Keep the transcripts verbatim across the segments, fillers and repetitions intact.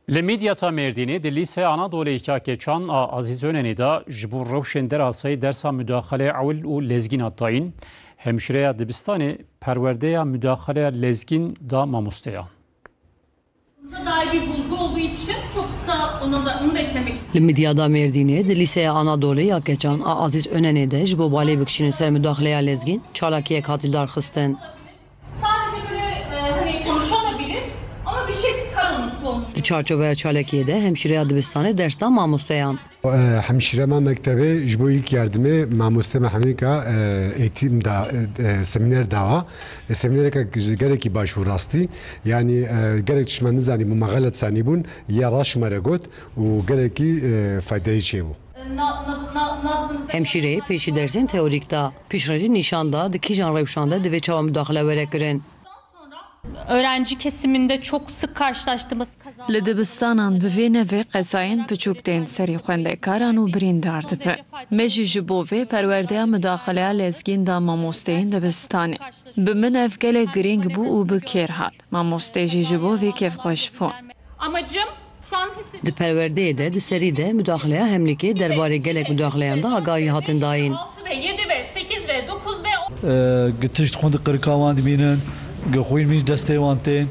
Li Midyata Mêrdînê di Lîseya Anadolê ya Keçan a Azîz Önenê de ji bo rewşên derasayî dersa mudaxaleyê ewil û lezgîn hat dayîn. Hemşîreya dibistanê perwerdeya mudaxaleya lezgîn da mamosteyan. Dair bir bulgu olduğu için çok kısa ona da onu da eklemek istedim. Li Midyada Mêrdînê di Lîseya Anadolê ya Keçan a Azîz Önenê de ji bo balê bikişîne ser mudaxaleya lezgîn çalakiyek hat lidarxistin. Sadece böyle e, hani konuşabilir ama bir şey çıkar onun sonucu. Di çarçoveya çalakiyê de hemşîreya dibistanê ders da mamosteyan. Hemşîre me mektebê ji bo ilk yardimê mamoste me hemîka eğitim da seminer dawa. Seminereka gelekî baş bû rastî. Yanî gelek tişt me nizanî bû, me xelet sanî bûn, ya raş me re got û gelekî faydeyê çêbû. Hemşîreyê pêşî dersên teorîk da, piştre jî nîşan da di kîjan rewşan de divê çawa mudaxile were kirin. Öğrenci kesiminde çok sık karşılaştığımız kazalar. Li dibistanan bi vê nehê qezayên piçûk tên serî xwendekaran û birîndar dibin. Me jî ji bo vê perwerdeya mudaxaleya lezgîn da mamosteyên dibistanê. Bi min ev gelek girîng bû û bi kêr hat. Mamostê jî ji bo vê kêfxweş bûn. Amacım şu an Di perwerdeyê de di serî de mudaxaleya hemlîkê derbarê gelek mudaxaleyan de agahî hatin dayîn. Altı ve yedi ve sekiz ve dokuz ve Gi tişt xwend qirika wan dibînin, gi xwîn mî destê wan tên.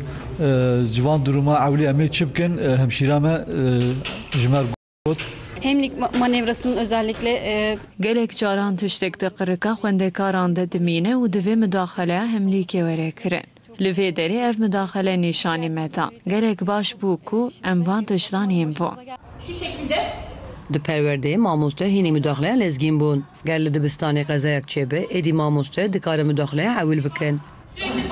Ji van duruma ewlî em ê çi bikin? Hemşîra me ji me got. Hemlik ma- manevrasının özellikle e, Gelek caran tiştek di qirika xwendekaran de dimîne û divê mudaxaleya hemlîkê were kirin. Li vê derê ev mudaxele nîşanî me da. Gelek baş bû ku em van tiştan hîn bûn. Şu şekilde Di perwerdeyê mamoste hînî mudaxleya lezgîn bûn. Ger li dibistanê qezayek çêbe, êdî mamoste dikare mudaxleya ewil bikin. sürekli